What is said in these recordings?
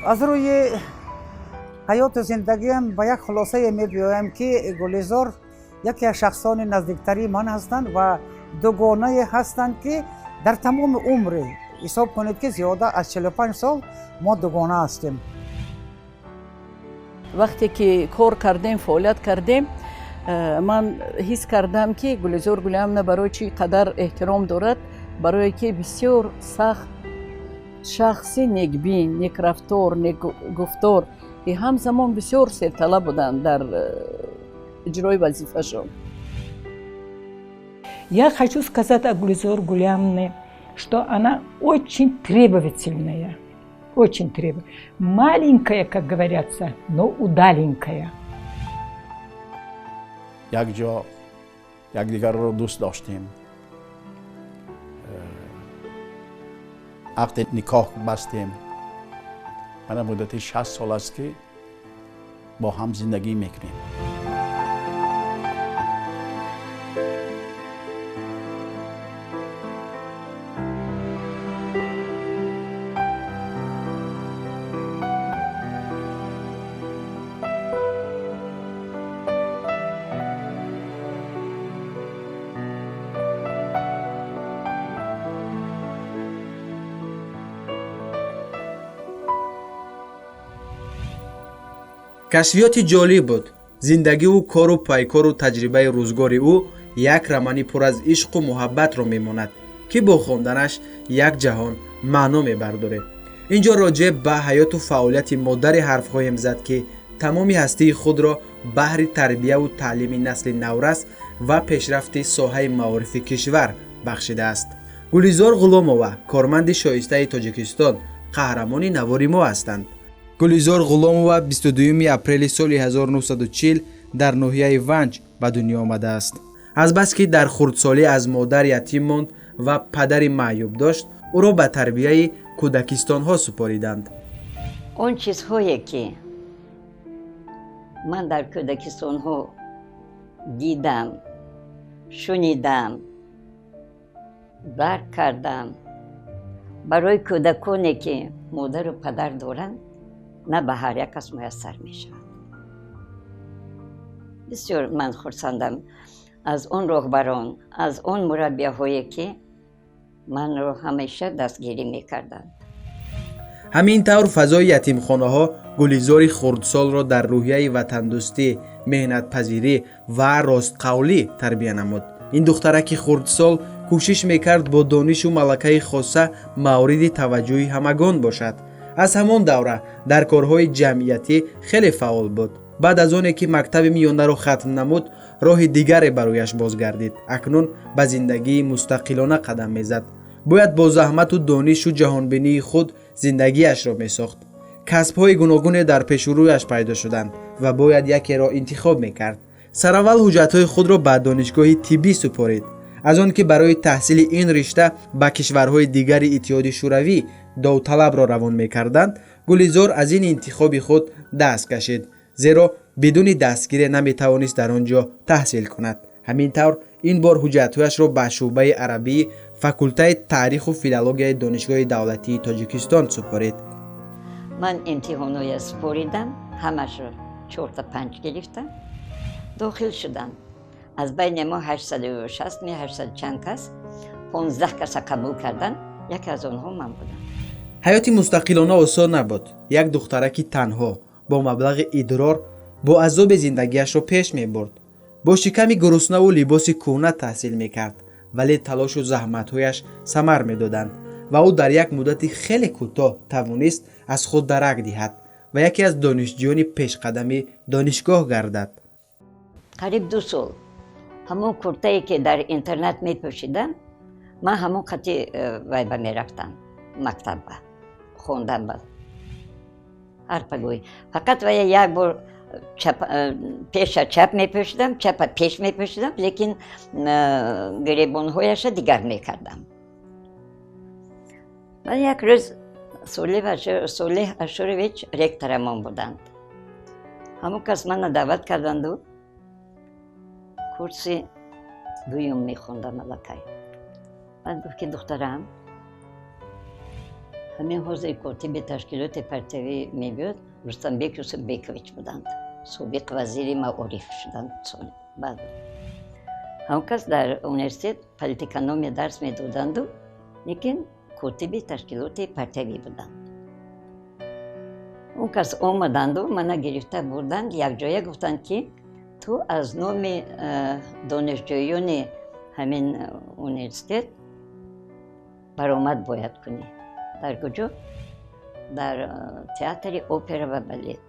Аз рӯи ҳаёту зиндагиам ба як хулосае мебиёям, ки Гулизор яке аз шахсони наздиктарии ман ҳастанд ва дугонае ҳастанд, ки дар тамоми умре, ҳисоб кунед, ки зиёда аз 45 сол мо дугона ҳастем. Вақте ки кор кардем, фаъолият кардем, ман ҳис кардам, ки Гулизор Гулиамна барои чӣ қадар эҳтиром дорад, барое ки бисёр сахт шахси некбин, некрафтор, некгуфтор и ҳамзамон бисёр серталаб буданд дар иҷрои вазифашон. Я хочу сказать о Гулизор Гулямне, что она очень требовательная, очень требовательная. Маленькая, как говорятся, но удаленькая. Якҷо якдигарро дӯст доштем, ақди никоҳ бастем. Мана муддати 60 сол аст, ки бо ҳам зиндагӣ мекунем. Кашфиёти ҷолиб буд. Зиндагиву кору пайкору таҷрибаи рӯзгори ӯ як романи пур аз ишқу муҳаббатро мемонад, ки бо хонданаш як ҷаҳон маъно мебардорем. Ин ҷо роҷеъ ба ҳаёту фаъолияти модаре ҳарф хоҳем зад, ки тамоми ҳастии худро баҳри тарбияву таълими насли наврас ва пешрафти соҳаи маорифи кишвар бахшидааст. Гулизор Ғуломова, корманди шоистаи Тоҷикистон, қаҳрамони навори мо ҳастанд. Гулизор Ғуломова 22 апрели соли 1940 дар ноҳияи Ванҷ ба дунё омадааст. Азбаски дар хурдсолӣ аз модар ятим монд ва падари маъюб дошт, ӯро ба тарбияи кӯдакистонҳо супориданд. Он чизҳое, ки ман дар кӯдакистонҳо дидам, шунидам, дарк кардам, барои кӯдаконе, ки модару падар доранд, на ба ҳар як кас муяссар мешавад. Бисёр ман хурсандам аз он роҳбарон, аз он мураббияҳое, ки манро ҳамеша дастгирӣ мекарданд. Ҳамин тавр, фазои ятимхонаҳо Гулизори хурдсолро дар рӯҳияи ватандӯстӣ, меҳнатпазирӣ ва ростқавлӣ тарбия намуд. Ин духтараки хурдсол кӯшиш мекард бо донишу малакаи хоса мавриди таваҷҷӯҳи ҳамагон бошад. Аз ҳамон давра дар корҳои ҷамъиятӣ хеле фаъол буд. Баъд аз оне ки мактаби миёнаро хатм намуд, роҳи дигаре барояш бозгардид. Акнун ба зиндагии мустақилона қадам мезад. Бояд бо заҳмату донишу ҷаҳонбинии худ зиндагиашро месохт. Касбҳои гуногуне дар пешу рӯяш пайдо шуданд ва бояд якеро интихоб мекард. Сараввал ҳуҷҷатҳои худро ба донишгоҳи тиббӣ супорид. Аз он ки барои таҳсили ин ришта ба кишварҳои дигари Иттиҳоди Шӯравӣ довталабро равон мекарданд, Гулизор аз ин интихоби худ даст кашид, зеро бидуни дастгире наметавонист дар он ҷо таҳсил кунад. Ҳамин тавр, ин бор ҳуҷҷатҳояшро ба шӯъбаи арабии факултаи таъриху филологияи Донишгоҳи давлатии Тоҷикистон супорид. Ман имтиҳонҳоя супоридам, ҳамашро чорта панҷ гирифтам, дохил шудам. Аз байни мо 860 ми 800 чанд кас, 15 каса қабул карданд, яке аз онҳо ман будам. Ҳаёти мустақилона осон набуд. Як духтараки танҳо бо маблағи идрор бо азоби зиндагиашро пеш мебурд. Бо шиками гуруснаву либоси кӯҳна таҳсил мекард, вале талошу заҳматҳояш самар медоданд ва ӯ дар як муддати хеле кӯтоҳ тавонист аз худ дарак диҳад ва яке аз донишҷӯёни пешқадами донишгоҳ гардад. Қариб 2 сол ҳамон куртае, ки дар интернат мепӯшидам, ман ҳамон қати вайба мерафтам, мактабба хондан ба ҳар пагоҳӣ. Фақат вая як бор пеша чап мепӯшидам, чапа пеш мепӯшидам, лекин гиребонҳояша дигар мекардам. Баъд як рӯз Солеҳ Ашурович ректорамон буданд. Ҳамон кас мана даъват карданду, курси дуюм мехондам аллакай. Баъд гуфт, ки духтарам, Ҳамин ҳозир котиби ташкилоти партиявӣ мебиёд, Рустамбек Юсупбекович буданд, собиқ вазири маориф шуданд баъд. Ҳамон кас дар университет политэкономия дарс медоданду, лекин котиби ташкилоти партиявӣ буданд. Он кас омаданду мана гирифта бурданд якҷоя, гуфтанд, ки ту аз номи донишҷӯёни ҳамин университет баромад бояд кунӣ. Дар куҷо? Дар театри опера ва балет.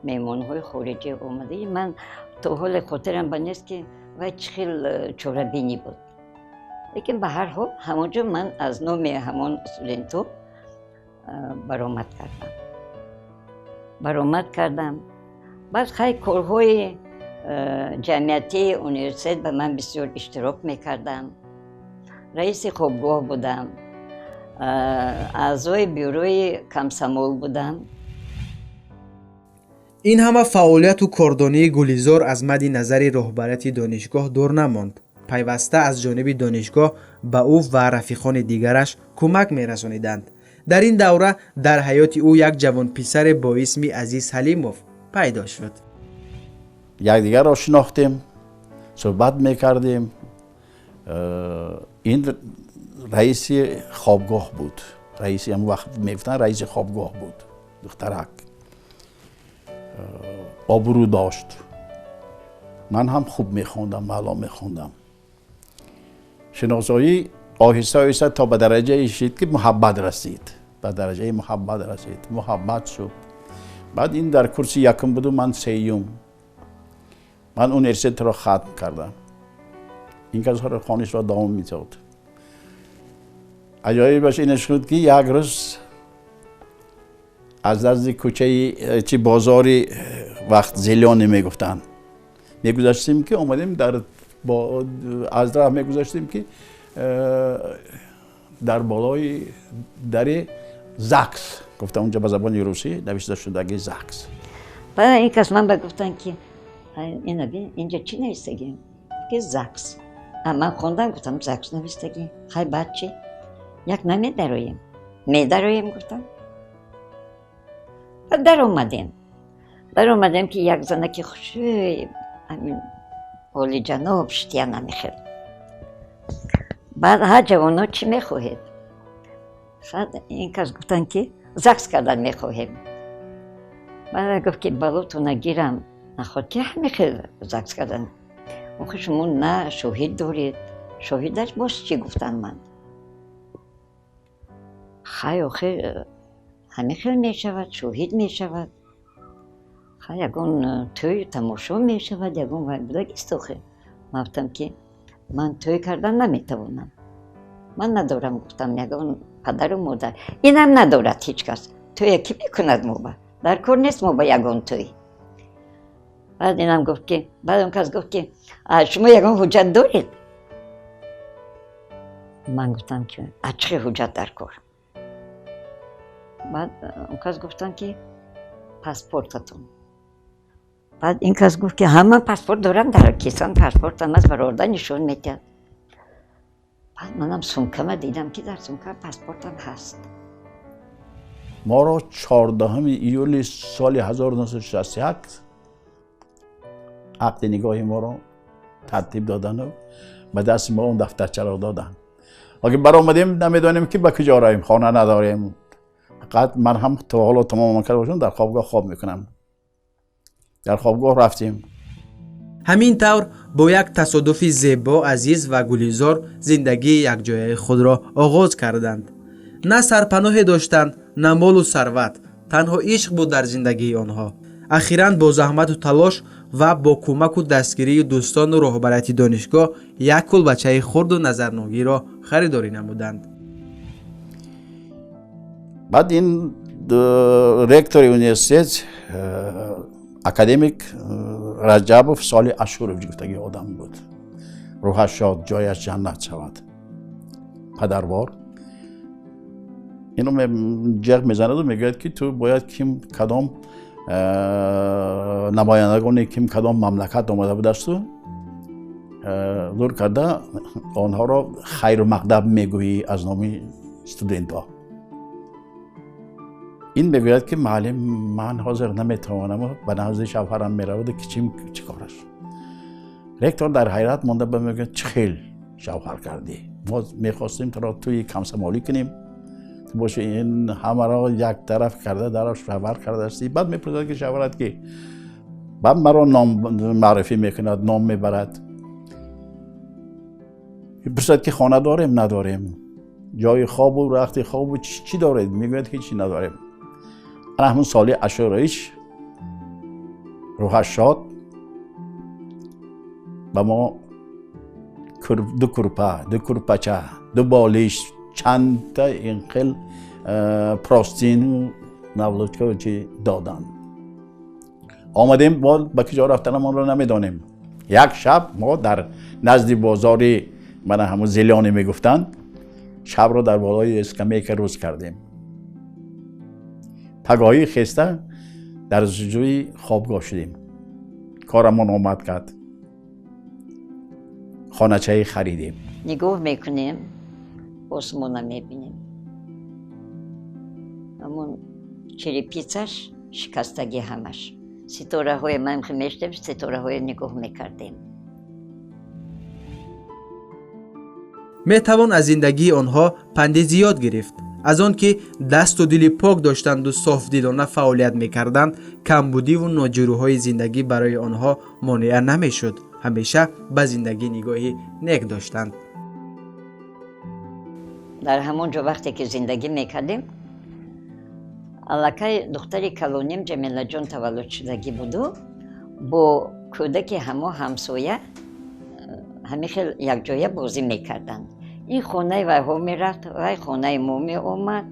Меҳмонҳои хориҷӣ омада. Ман то ҳоле хотирам ба нест, ки вай чӣ хел чорабинӣ буд, лекин ба ҳар ҳол ҳамон ҷо ман аз номи ҳамон студентҳо баромад кардам. Баъд хай, корҳои ҷамъиятии университет ба ман бисёр иштирок мекардам, раиси хобгоҳ будам, аъзои бюрои комсомол будам. Ин ҳама фаъолияту кордонии Гулизор аз мадди назари роҳбарияти донишгоҳ дур намонд. Пайваста аз ҷониби донишгоҳ ба ӯ ва рафиқони дигараш кӯмак мерасониданд. Дар ин давра дар ҳаёти ӯ як ҷавонписаре бо исми Азиз Ҳалимов пайдо шуд. Якдигарро шинохтем, суҳбат мекардем. Ин раиси хобгоҳ буд, раиси ҳамон вақт мегуфтанд, раиси хобгоҳ буд. Духтарак обрӯ дошт. Ман ҳам хуб мехондам, маълум мехондам. Шиносоӣ оҳиста оҳиста то ба дараҷае шид, ки муҳаббат расид, ба дараҷаи муҳаббат расид, муҳаббат шуд. Баъд ин дар курси якум буду, ман сеюм. Ман университетро хатм кардам, ин касҳоро хонишро давом медод. Аҷоибаш ин шуд, ки як рӯз аз назди кӯчаи чи бозори вақт Зелёный мегуфтанд мегузаштем, ки омадем, дар аз раҳ мегузаштем, ки дар болои дари ЗАГС гуфта, унҷа ба забони русӣ навишта шудаги ЗАГС. Баъд ин кас ман ба гуфтанд, ки ина бин, инҷа чӣ навистагӣ? Ки ЗАГС. Ман хондам, гуфтам, ЗАГС навистагӣ. Хай, баъд чӣ? Як намедароем? Медароем, гуфтам. Баъд даромадем, ки як занаки хушрӯй, ҳамин олиҷаноб шитя намехел. Баъд: «Ҳа, ҷавоно, чӣ мехоҳед?» Баъд ин кас гуфтанд, ки ЗАГС кардан мехоҳем. Баъд гуфт, ки балотона гирам, наход ки ҳамин хел ЗАГС кардан? Охи, шумо на шоҳид доред. Шоҳидаш боз чӣ, гуфтам ман. Хай, охир ҳамин хел мешавад, шоҳид мешавад. Хай, ягон тӯй тамошо мешавад, ягон вай будагист охир. Ман гуфтам, ки ман тӯй кардан наметавонам, ман надорам, гуфтам, ягон падару модар, инам надорад ҳеҷ кас. Тӯя кӣ мекунад? Моба дар кор нест, мо ба ягон тӯй. Баъд инам гуфт, ки баъд он кас гуфт, ки шумо ягон ҳуҷҷат доред? Ман гуфтам, ки а чӣ ҳуҷҷат дар кор? Баъд он кас гуфтанд, ки паспортатон. Баъд ин кас гуфт, ки ҳа, ман паспорт дорам, дар кисам паспортам аст, барорда нишон медиҳад. Баъд манам сумкама дидам, ки дар сумка паспортам ҳаст. Моро 14 июли соли 1961 ақди нигоҳи моро тартиб додану ба дасти мо он дафтарчаро доданд. Лекин баромадем, намедонем, ки ба куҷо равем, хона надорем. Фақат ман ҳам то ҳоло тамоман карда бошам, дар хобгоҳ хоб мекунам. Дар хобгоҳ рафтем. Ҳамин тавр, бо як тасодуфи зебо Азиз ва Гулизор зиндагии якҷояи худро оғоз карданд. На сарпаноҳе доштанд, на молу сарват, танҳо ишқ буд дар зиндагии онҳо. Ахиран бо заҳмату талош ва бо кӯмаку дастгирии дӯстону роҳбарияти донишгоҳ як кулбачаи хурду назарногиро харидорӣ намуданд. Баъд ин ректори университет, академик Раҷабов Соли Ашурович гуфтаги одам буд, рӯҳаш шод, ҷояш ҷаннат шавад, падарвор ино ҷеғ мезанаду мегӯяд, ки ту бояд ким кадом намояндагони ким кадом мамлакат омада будасту зур карда онҳоро хайру мақдам мегӯӣ аз номи студентҳо. Ин мегӯяд ки муаллим, ман ҳозир наметавонам, ба назди шавҳарам мераваду ки чӣ кор аст. Ректор дар ҳайрат монда ба мегӯяд чӣ хел шавҳар кардӣ? Мо мехостем туро тӯи камсамолӣ кунем, ту боши ин ҳамаро як тараф карда дар шавҳар кардасти. Баъд мепурсад ки шавҳарат ки? Баъд маро ном маърифӣ мекунад, ном мебарад. Мепурсад ки хона дорем, надорем, ҷои хобу рахти хобу чӣ доред? Мегӯяд ҳеҷ надорем. Ана ҳамун соли Ашуроиш рӯҳаш шод ба мо ду курпа, ду курпача, ду болиш, чандта ин хел простину навлучка чи доданд. Омадем, мо ба куҷо рафтанамонро намедонем. Як шаб мо дар назди бозори мана ҳамун Зелёне мегуфтанд, шабро дар болои скамейка рӯз кардем. Пагоҳӣ хеста дар ҷӯи хобгоҳ шудем. Корамон омад кард, хоначаи харидем. Нигоҳ мекунем, осмона мебинем. Ҳамун черепицаш шикастагӣ ҳамаш. Ситораҳое ман мештем, ситораҳое нигоҳ мекардем. Метавон аз зиндагии онҳо панди зиёд гирифт. Аз он ки дасту дили пок доштанду софдилона фаъолият мекарданд, камбудиву ноҷурӯҳои зиндагӣ барои онҳо монеа намешуд. Ҳамеша ба зиндагӣ нигоҳи нек доштанд. Дар ҳамон ҷо вақте ки зиндагӣ мекардем, аллакай духтари калоним Ҷамилаҷон таваллуд шудагӣ буду бо кӯдаки ҳамо ҳамсоя ҳамин хел якҷоя бозӣ мекарданд. Ин хонаи вайҳо мерафт, вай хонаи мо меомад.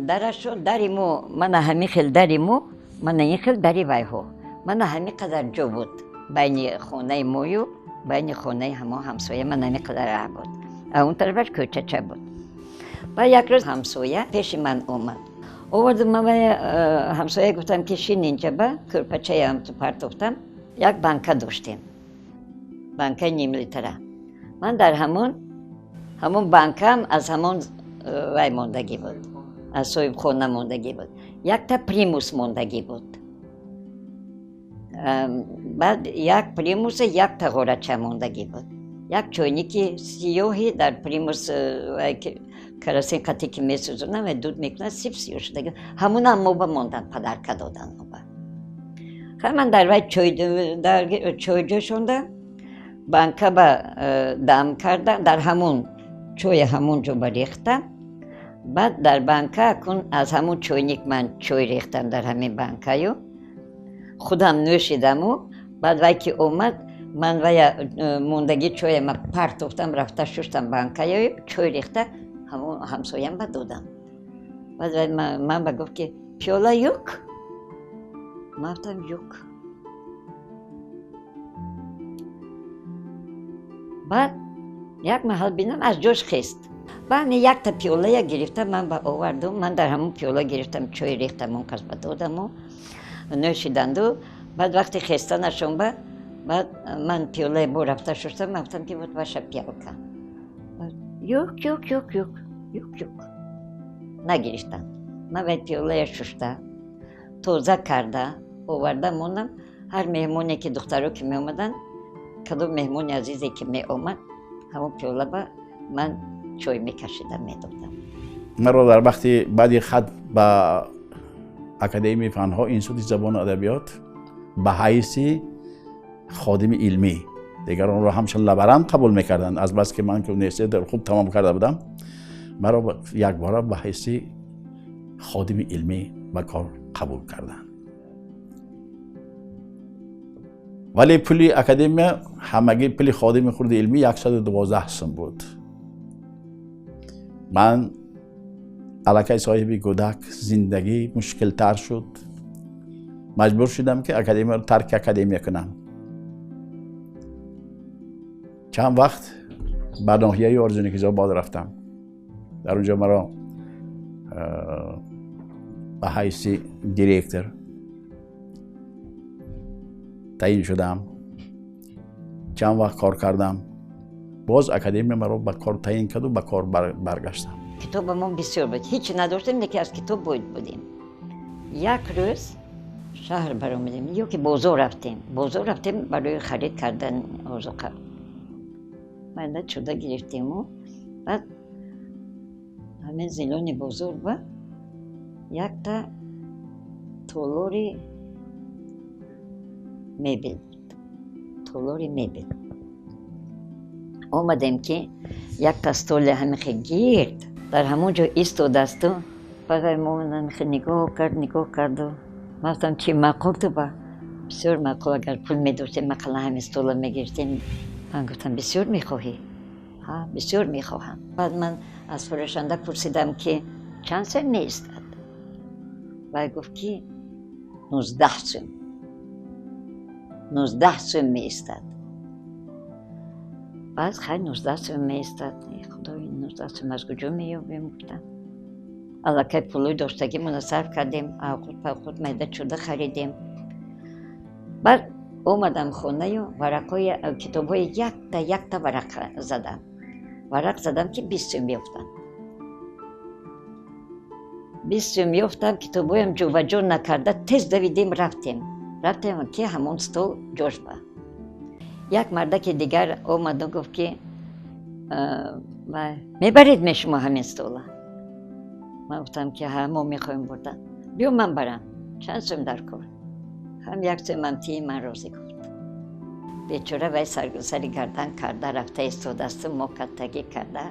Дарашо дари мо, мана ҳамин хел дари мо, мана ин хел дари вайҳо. Мана ҳамин қадар ҷо буд байни хонаи мою байни хонаи ҳамо ҳамсоя, мана ҳамин қадар раҳ буд. А он тарафаш кӯчача буд. Баъд як рӯз ҳамсоя пеши ман омад. Овардум ман вай ҳамсоя гуфтам ки шин инҷаба, кӯрпачаям ту партофтам. Як банка доштем, банкаи нимлитра. Ман дар ҳамон банкам аз ҳамон вай мондагӣ буд, аз соҳибхона мондагӣ буд. Якта примус мондагӣ буд. Баъд як примуса як тағорача мондагӣ буд. Як чойники сиёҳи дар примус карасин қате ки месӯзонам ва дуд мекунад, сиф сиёҳ шудагӣ. Ҳамунам мо ба мондан, падарка додан мо ба. Хай ман дар вай чой ҷӯшонда, банка ба дам карда, дар ҳамун чойи ҳамун ҷо ба рехтам. Баъд дар банка акун аз ҳамун чойник ман чой рехтам дар ҳамин банкаю. Худам нӯшидаму, баъд вай ки омад, ман вая мондагӣ чоя ма партофтам, рафта шуштам банкаю, чой рехта ҳамун ҳамсоям ба додам. Баъд вай ман ба гуфт ки пиёла юк? Ман гуфтам юк. Баъд як маҳал бинам аз ҷош хест. Баъд якта пиёлая гирифта ман ба овардум, ман дар ҳамун пиёла гирифтам, чой рехтам, он кас ба додаму нӯшиданду. Баъд вақте хестанашон ба баъд ман пиёлая бо рафта шуштам, ман гуфтам ки вот ваша пиёлка. Юк, юк, юк, юк, юк, юк. Нагирифтам. Ман вай пиёлая шушта, тоза карда, оварда мондам. Ҳар меҳмоне ки духтаро ки меомаданд, кадом меҳмони азизе ки меомад, ҳамон пиёла ба ман чой мекашидам, медодам. Маро дар вақти баъди хат ба Академияи фанҳо, Институти забону адабиёт ба ҳайси ходими илмӣ, дигаронро ҳамчун лаборант қабул мекарданд. Аз бас ки ман ки университетро хуб тамом карда будам, маро якбора ба ҳайси ходими илмӣ ба кор қабул карданд. Вале пули академия ҳамагӣ пули ходими хурди илмӣ 112 сум буд. Ман аллакай соҳиби кӯдак, зиндагӣ мушкилтар шуд. Маҷбур шудам ки академияро тарки академия кунам. Чанд вақт ба ноҳияи Орзуникизобод рафтам. Дар он ҷо маро ба ҳайси директор таъин шудам. Чанд вақт кор кардам. Боз академия маро ба кор таъин карду ба кор баргаштам. Китобамон бисёр буд, ҳеч надоштем, лекин аз китоб бой будем. Як рӯз шаҳр баромадем ё ки бозор рафтем, бозор рафтем барои харид кардан озуқа. Майда чуда гирифтему баъд ҳамин зелони бозор ба якта толори мебел буд, толори мебел омадем, ки якта столи ҳамихе гирд дар ҳамон ҷо истодаасту. Баъд мо ҳамихе нигоҳ кард, нигоҳ карду ман гуфтам: «Чи, маъқул ту ба?» «Бисёр маъқул, агар пул медоштем, ақаллан ҳамин стола мегирифтем». Ман гуфтам: «Бисёр мехоҳӣ?» «Ҳа, бисёр мехоҳам». Баъд ман аз фурӯшанда пурсидам, ки чанд сум меистад. Вай гуфт, ки 19 сум, 19 сум меистад. Баъд хай, 19 сум меистад, худои, 19 сум аз куҷо меёбем, гуфтам. Аллакай пулои доштагимонро сарф кардем, авқут павқут майда чуда харидем. Баъд омадам хонаю варақҳои китобҳои якта якта варақ задам, варақ задам, ки 20 сум ёфтам, 20 сум ёфтам. Китобҳоям ҷобаҷо накарда, тез давидем, рафтем, рафтем, ки ҳамон стол ҷош ба. Як мардаки дигар омаду гуфт, ки «Мебаред ме шумо ҳамин стола?» Ман гуфтам, ки ҳа, мо мехоҳем бурдан. «Биё, ман барам, чанд сум дар кор? Ҳам як сумам тии, ман розӣ», гуфт. Бечора вай сари гардан карда рафта истодаасту мо каттагӣ карда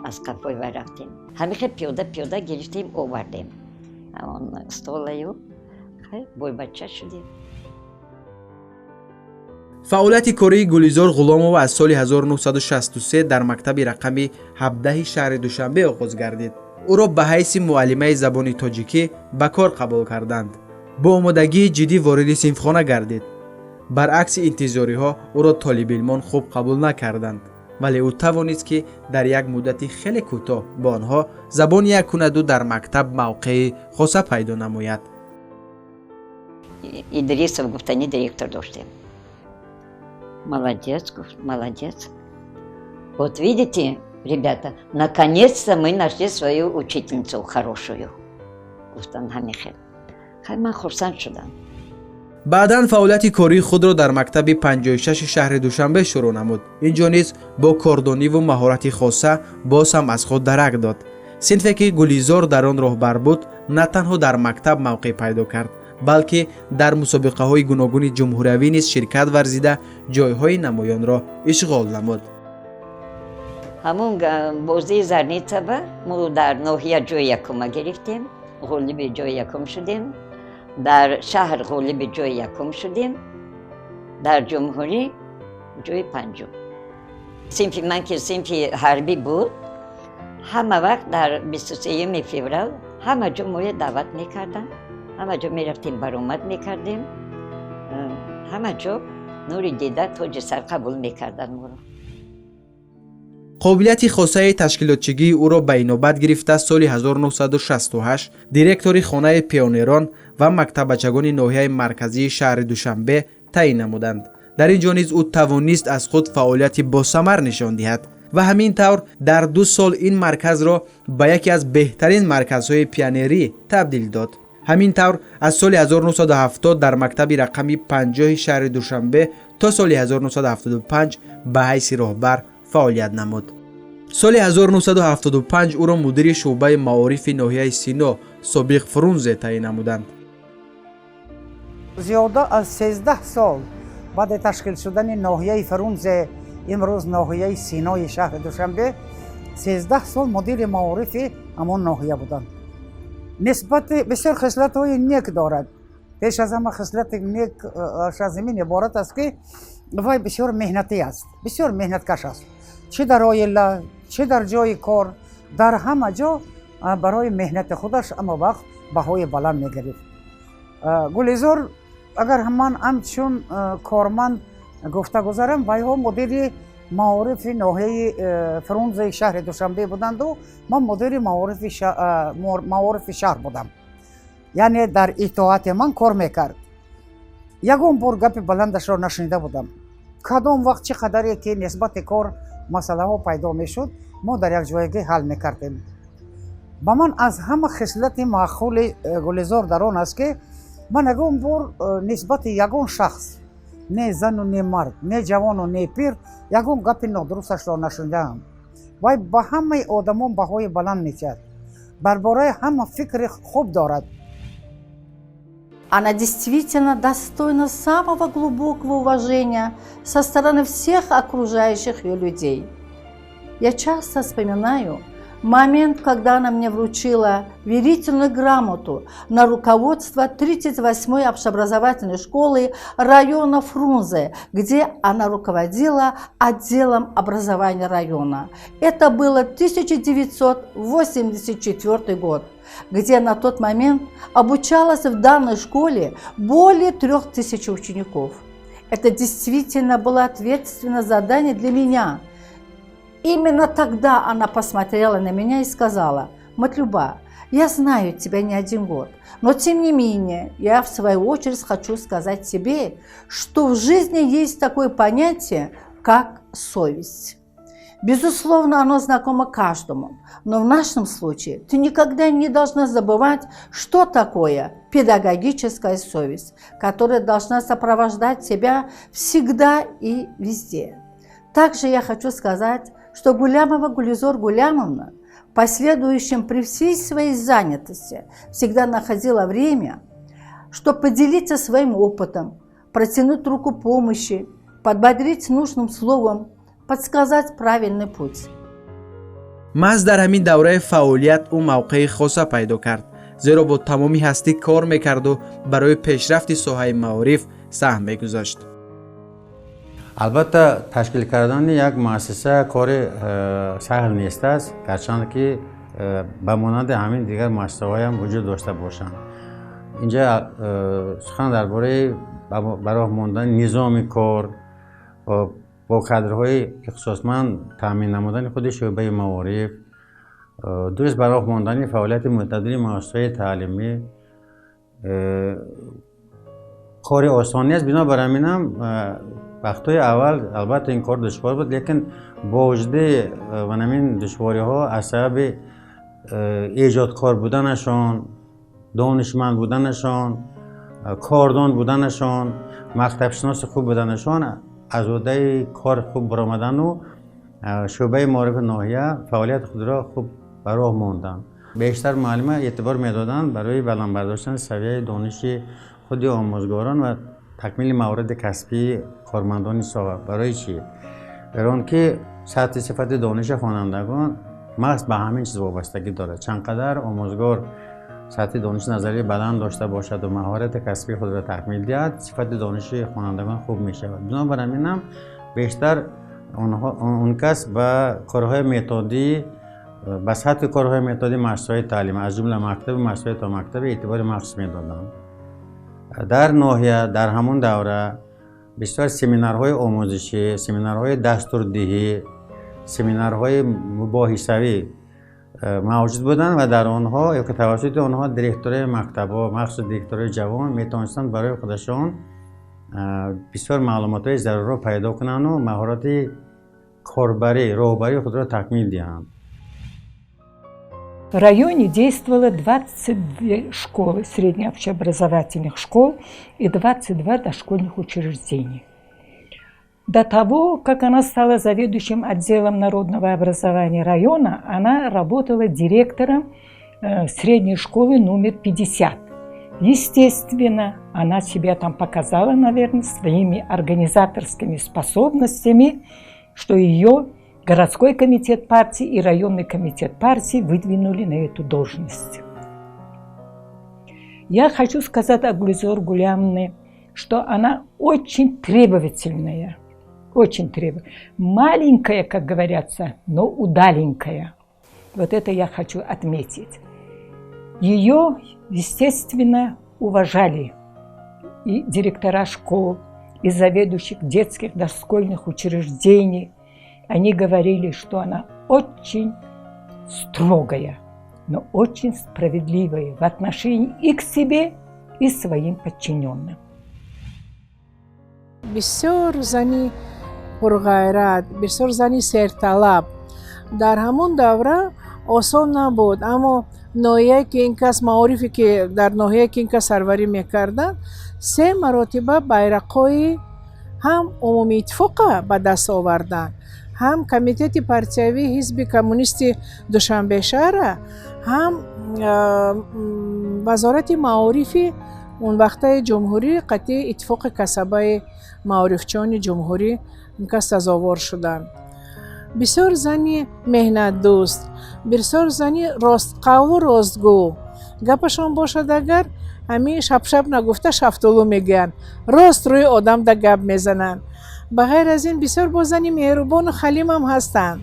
аз қафои вай рафтем. Ҳамихе пиёда пиёда гирифтем, овардем ҳамон столаю, бойбача шудем. Фаъолияти кории Гулизор Ғуломова аз соли 1963 дар мактаби рақами 17 шаҳри Душанбе оғоз гардид. Ӯро ба ҳайси муаллимаи забони тоҷикӣ ба кор қабул карданд. Бо омодагии ҷиддӣ вориди синфхона гардид. Баръакси интизориҳо, ӯро толибилмон хуб қабул накарданд, вале ӯ тавонист, ки дар як муддати хеле кӯтоҳ бо онҳо забон як кунаду дар мактаб мавқеи хоса пайдо намояд. Идрисов гуфтани директор доштем. «Молодец, — гуфт, — молодец. Вот видите, ребята, наконец-то мы нашли свою учительницу хорошую», — гуфтан ҳамин хел. Хай, ман хурсанд шудам. Баъдан фаъолияти кории худро дар мактаби 56 шаҳри Душанбе шурӯъ намуд. Ин ҷо низ бо кордониву маҳорати хоса боз ҳам аз худ дарак дод. Синфе, ки Гулизор дар он роҳбар буд, на танҳо дар мактаб мавқеъ пайдо кард, балки дар мусобиқаҳои гуногуни ҷумҳуриявӣ низ ширкат варзида, ҷойҳои намоёнро ишғол намуд. Ҳамун бозии Зарницаба мо дар ноҳия ҷои якума гирифтем, ғолиби ҷои якум шудем, дар шаҳр ғолиби ҷои якум шудем, дар ҷумҳурӣ ҷои панҷум. Синфи ман, ки синфи ҳарбӣ буд, ҳама вақт дар 23-юми феврал ҳама ҷо моя даъват мекарданд, ҳама ҷо мерафтем, баромад мекардем, ҳама ҷо нури дида, тоҷи сар қабул мекарданд моро. Қобилияти хосаи ташкилотчигии ӯро ба инобат гирифта, соли 1968 директори хонаи пионерон ва мактаббачагони ноҳияи марказии шаҳри Душанбе таъин намуданд. Дар ин ҷо низ ӯ тавонист аз худ фаъолияти босамар нишон диҳад ва ҳамин тавр дар 2 сол ин марказро ба яке аз беҳтарин марказҳои пионерӣ табдил дод. Ҳамин тавр, аз соли 1970 дар мактаби рақами 50 шаҳри Душанбе то соли 1975 ба ҳайси роҳбар фаъолият намуд. Соли 1975 ӯро мудири шӯъбаи маорифи ноҳияи Сино, собиқ Фрунзе, таъин намуданд. Зиёда аз 13 сол баъди ташкил шудани ноҳияи Фрунзе, имрӯз ноҳияи Синои шаҳри Душанбе, 13 сол мудири маорифи ҳамон ноҳия буданд. Нисбати бисёр хислатҳои нек дорад. Пеш аз ҳама хислати нек аз ин иборат аст, ки вай бисёр меҳнатӣ аст, бисёр меҳнаткаш аст. Чӣ дар оила, чӣ дар ҷои кор, дар ҳама ҷо барои меҳнати худаш ҳама вақт баҳои баланд мегирифт. Гулизор, агар ман ҳамчун корманд гуфта гузарам, вайҳо мудири маорифи ноҳияи Фрунзеи шаҳри Душанбе буданду ман мудири маорифи шаҳр будам, яъне дар итоати ман кор мекард. Ягон бор гапи баландашро нашунида будам. Кадом вақт, чӣ қадаре ки нисбати кор масъалаҳо пайдо мешуд. Мо дар як ҷоягӣ ҳал мекардем. Ба ман аз ҳама хислати маъқули Гулизор дар он аст, ки ман ягон бор нисбати ягон шахс, не зану не мард, не ҷавону не пир, ягон гапи нодурусташро нашунидаам. Вай ба ҳамаи одамон баҳои баланд медиҳад, бар бораи ҳама фикри хуб дорад. Она действительно достойна самого глубокого уважения со стороны всех окружающих ее людей. Я часто вспоминаю момент, когда она мне вручила верительную грамоту на руководство 38-й общеобразовательной школы района Фрунзе, где она руководила отделом образования района. Это было 1984 год, где на тот момент обучалось в данной школе более 3000 учеников. Это действительно было ответственное задание для меня. Именно тогда она посмотрела на меня и сказала: «Матлюба, я знаю тебя не один год, но тем не менее я в свою очередь хочу сказать тебе, что в жизни есть такое понятие, как совесть. Безусловно, оно знакомо каждому, но в нашем случае ты никогда не должна забывать, что такое педагогическая совесть, которая должна сопровождать тебя всегда и везде». Также я хочу сказать, что Гулямова Гулизор Гулямовна в последующем при всей своей занятости всегда находила время, чтобы поделиться своим опытом, протянуть руку помощи, подбодрить нужным словом, подсказать правильный путь. Маҳз дар ҳамин давраи фаъолият ӯ мавқеи хоса пайдо кард, зеро бо тамоми ҳастӣ кор мекарду барои пешрафти соҳаи маориф саҳм мегузошт. Албатта, ташкил кардани як муассиса кори саҳл нест аст, гарчанд ки ба монанди ҳамин дигар муассисаҳоям вуҷуд дошта бошанд. Инҷа сухан дар бораи ба роҳ мондани низоми кор, бо кадрҳои ихтисосманд таъмин намудани худи шӯъбаи маориф, дуруст ба роҳ мондани фаъолияти мӯътадили муассисаҳои таълимӣ кори осон нест. Бинобар ҳаминам вақтҳои аввал, албатта, ин кор душвор буд, лекин бо вуҷуди ҳамин душвориҳо, аз сабаби эҷодкор буданашон, донишманд буданашон, кордон буданашон, мактабшиноси хуб буданашон, аз уҳдаи кор хуб баромадану шӯъбаи маорифи ноҳия фаъолияти худро хуб ба роҳ монданд. Бештар муаллима эътибор медоданд барои баланд бардоштани савияи дониши худи омӯзгорон ва такмили маҳорати касбии кормандони соҳа. Барои чӣ? Барои он ки сатҳи сифати дониши хонандагон маҳз ба ҳамин чиз вобастагӣ дорад. Чанд қадар омӯзгор сатҳи дониши назарии баланд дошта бошаду маҳорати касбии худро такмил диҳад, сифати дониши хонандагон хуб мешавад. Бинобар ҳаминам бештар он кас ба корҳои методӣ, ба сатҳи корҳои методии муассисаҳои таълимӣ, аз ҷумла мактаби муассисаҳои томактабӣ, эътибори махсус медоданд. Дар ноҳия дар ҳамон давра бисёр семинарҳои омӯзишӣ, семинарҳои дастурдиҳӣ, семинарҳои мубоҳисавӣ мавҷуд буданд ва дар онҳо ё ки тавассути онҳо директорои мактабҳо, махсус директорои ҷавон, метавонистанд барои худашон бисёр маълумотҳои зарурро пайдо кунанду маҳорати корбарӣ, роҳбарии худро такмил диҳанд. В районе действовало 22 школы, среднеобщеобразовательных школ и 22 дошкольных учреждений. До того, как она стала заведующим отделом народного образования района, она работала директором средней школы номер 50. Естественно, она себя там показала, наверное, своими организаторскими способностями, что ее городской комитет партии и районный комитет партии выдвинули на эту должность. Я хочу сказать о Гулизор Гулямне, что она очень требовательная, очень требовательная. Маленькая, как говорятся, но удаленькая. Вот это я хочу отметить. Ее, естественно, уважали и директора школ, и заведующих детских дошкольных учреждений. Они говорили, что она очень строгая, но очень справедливая в отношении и к себе, и своим подчиненным. Бисёр зани пурғайрат, бисёр зани серталаб. Дар ҳамон давра осон набуд, аммо ноҳияе ки ин кас маорифе ки дар ноҳияе ки ин кас сарварӣ мекарданд, се маротиба байрақҳои ҳам умумииттифоқа ба даст оварданд, ҳам комитети партиявии ҳизби коммунисти Душанбешаҳра, ҳам вазорати маорифи он вақтаи ҷумҳурӣ қатъи иттифоқи касабаи маорифчиёни ҷумҳурӣ ин кас сазовор шуданд. Бисёр зани меҳнатдӯст, бисёр зани ростқавлу ростгӯ. Гапашон бошад, агар ҳамин шабшаб нагуфта, шафтолу мегӯянд, рост рӯи одамда гап мезананд. Ба ғайр аз ин, бисёр боз зани меҳрубону халимам ҳастанд.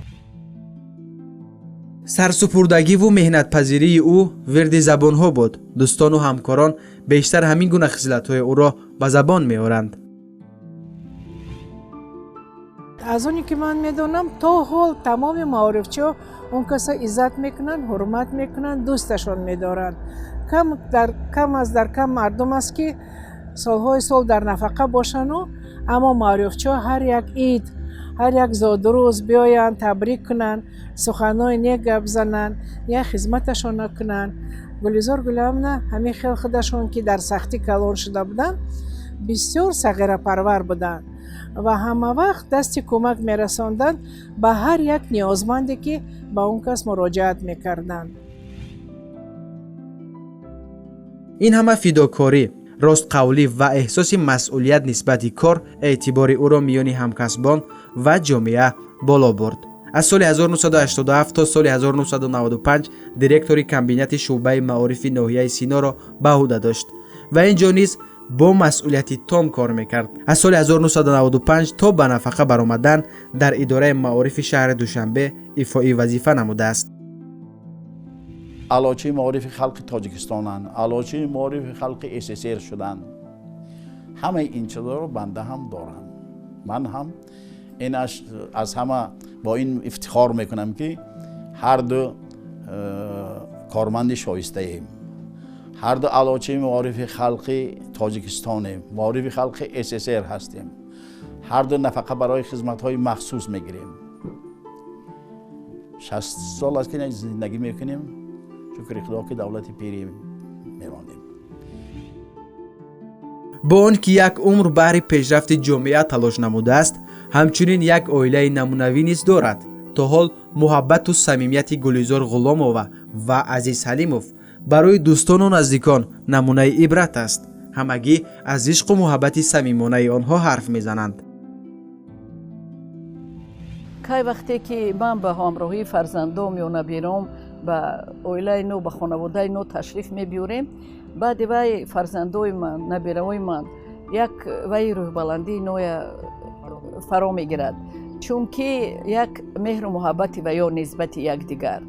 Сарсупурдагиву меҳнатпазирии ӯ вирди забонҳо буд. Дӯстону ҳамкорон бештар ҳамин гуна хислатҳои ӯро ба забон меоранд. Аз оне ки ман медонам, то ҳол тамоми маорифчиҳо он касо иззат мекунанд, ҳурмат мекунанд, дӯсташон медоранд. Кам аз дар кам мардум аст, ки солҳои сол дар нафақа бошану, аммо маорифчиҳо ҳар як ид, ҳар як зодрӯз биёянд, табрик кунанд, суханҳои нек гап зананд, як хизматашонро кунанд. Гулизор Гулямовна ҳамин хел худашон, ки дар сахтӣ калон шуда буданд, бисёр сағирапарвар буданд ва ҳама вақт дасти кӯмак мерасонданд ба ҳар як ниёзманде, ки ба он кас муроҷиат мекарданд. Ин ҳама фидокорӣ, ростқавлӣ ва эҳсоси масъулият нисбати кор эътибори ӯро миёни ҳамкасбон ва ҷомеа боло бурд. Аз соли 1987 то соли 1995 директори комбинати шӯъбаи маорифи ноҳияи Синоро ба ӯҳда дошт ва ин ҷо низ бо масъулияти том кор мекард. Аз соли 1995 то ба нафақа баромадан дар идораи маорифи шаҳри Душанбе ифои вазифа намудааст. Аълочии маорифи халқи Тоҷикистонанд, аълочии маорифи халқи СССР шуданд. Ҳамаи ин чизҳоро банда ҳам дорам. Ман ҳам ин аз ҳама бо ин ифтихор мекунам, ки ҳар ду корманди шоистаем, ҳар ду аълочии маорифи халқи Тоҷикистонем, маорифи халқи СССР ҳастем, ҳар ду нафақа барои хизматҳои махсус мегирем. 60 сол аст, ки зиндагӣ мекунем. Шукри Худо, ки давлати пирӣ меронем. Бо он ки як умр баҳри пешрафти ҷомеа талош намудааст, ҳамчунин як оилаи намунавӣ низ дорад. То ҳол муҳаббату самимияти Гулизор Ғуломова ва Азиз Ҳалимов барои дӯстону наздикон намунаи ибрат аст. Ҳамагӣ аз ишқу муҳаббати самимонаи онҳо ҳарф мезананд. Кай вақте ки ман ба ҳамроҳии фарзандом ё набиром ба оилаи но, ба хонаводаи но ташриф мебиёрем, баъди вай фарзандои ман, набираҳои ман як вай рӯҳбаландии ноя фаро мегирад, чунки як меҳру муҳаббати ваё нисбати якдигар,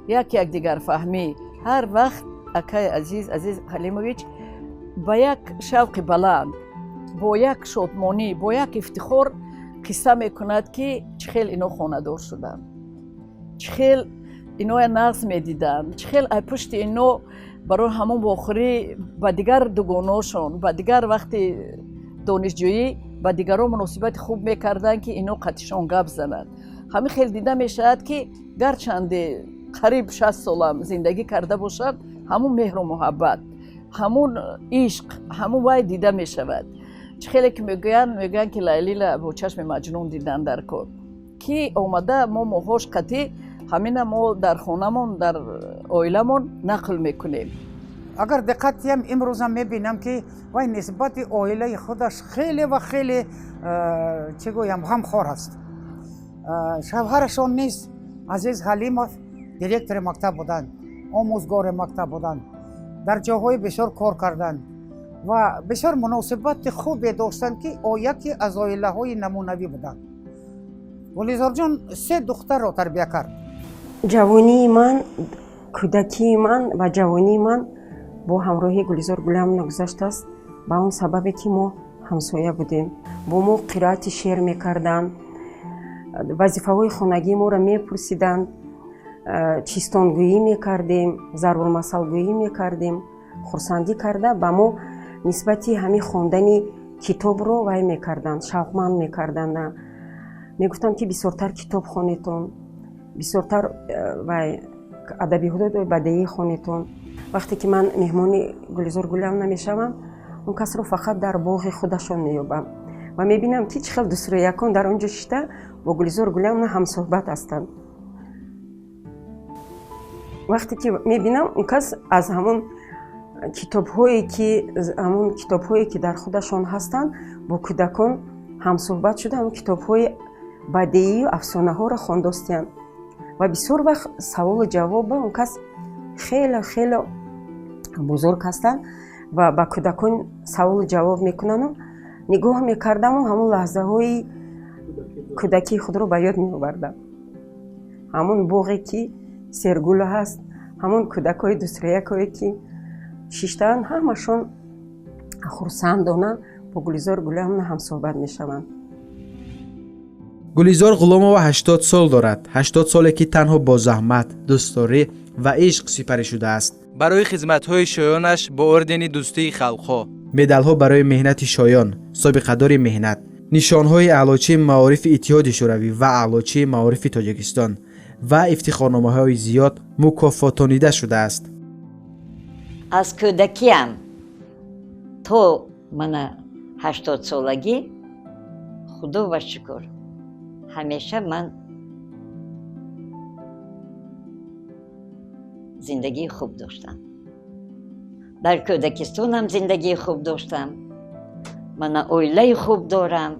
як якдигарфаҳмӣ. Ҳар вақт акаи Азиз, Азиз Ҳалимович, ба як шавқи баланд, бо як шодмонӣ, бо як ифтихор қисса мекунад, ки чӣ хел ино хонадор шуданд, чӣ хел иноя нағз медиданд, чӣ хел ай пушти ино барои ҳамон вохӯрӣ ба дигар дугоношон, ба дигар вақти донишҷӯӣ ба дигарон муносибати хуб мекарданд, ки ино қатишон гап зананд. Ҳамин хел дида мешавад, ки гарчанде қариб 60 солам зиндагӣ карда бошанд, ҳамун меҳру муҳаббат, ҳамун ишқ, ҳамун вай дида мешавад. Чӣ хеле ки мегӯянд, ки Лайлила бо чашми Маҷнун дидан дар кор, ки омада мо моҳош қатӣ ҳамина мо дар хонамон, дар оиламон нақл мекунем. Агар диққат диҳам, имрӯзам мебинам, ки вай нисбати оилаи худаш хеле ва хеле, чӣ гӯям, ғамхор аст. Шавҳарашон низ, Азиз Ҳалимов, директори мактаб буданд, омӯзгори мактаб буданд, дар ҷойҳои бисёр кор карданд ва бисёр муносибати хубе доштанд, ки яке аз оилаҳои намунавӣ буданд. Гулизорҷон се духтарро тарбия кард. Ҷавонии ман, кӯдакии ман ва ҷавонии ман бо ҳамроҳии Гулизор Гулямовна гузаштааст, ба он сабабе ки мо ҳамсоя будем. Бо мо қироати шеър мекарданд, вазифаҳои хонагии моро мепурсиданд, чистонгӯӣ мекардем, зарбулмасалгӯӣ мекардем. Хурсандӣ карда ба мо нисбати ҳамин хондани китобро вай мекарданд, шавқманд мекарданд. Мегуфтанд, ки бисёртар китоб хонетон. Бисёртар адабиёти бадеӣ хонедтон. Вақте ки ман меҳмони Гулизор Гулямовна мешавам, он касро фақат дар боғи худашон меёбам ва мебинам, ки чӣ хел дӯстрӯякон дар он ҷо шишта бо Гулизор Гулямовна ҳамсӯҳбат ҳастанд. Вақте ки мебинам, он кас аз ҳамон китобҳое ки дар худашон ҳастанд, бо кӯдакон ҳамсӯҳбат шуда, ҳамон китобҳои бадеию афсонаҳоро хондостиянд ва бисёр вақт саволу ҷавоба он кас хеле хеле бузург ҳастанд ва ба кӯдакон саволу ҷавоб мекунану нигоҳ мекардаму ҳамон лаҳзаҳои кӯдакии худро ба ёд меовардам. Ҳамон боғе, ки сергул ҳаст, ҳамон кӯдакҳои дӯстрӯякое, ки шиштаанд, ҳамашон хурсандона бо Гулизор Гулямовна ҳамсӯҳбат мешаванд. Гулизор Ғуломова 80 сол дорад. 80 соле, ки танҳо бо заҳмат, дӯстдорӣ ва ишқ сипарӣ шудааст. Барои хизматҳои шоёнаш бо ордени Дӯстии халқҳо, медалҳо барои меҳнати шоён, собиқадори меҳнат, нишонҳои Аълочии маорифи Иттиҳоди Шӯравӣ ва Аълочии маорифи Тоҷикистон ва ифтихорномаҳои зиёд мукофотонида шудааст. Аз кӯдакиам то мана 80-солагӣ, худо ба шукр, ҳамеша ман зиндагии хуб доштам. Дар кӯдакистонам зиндагии хуб доштам, мана оилаи хуб дорам.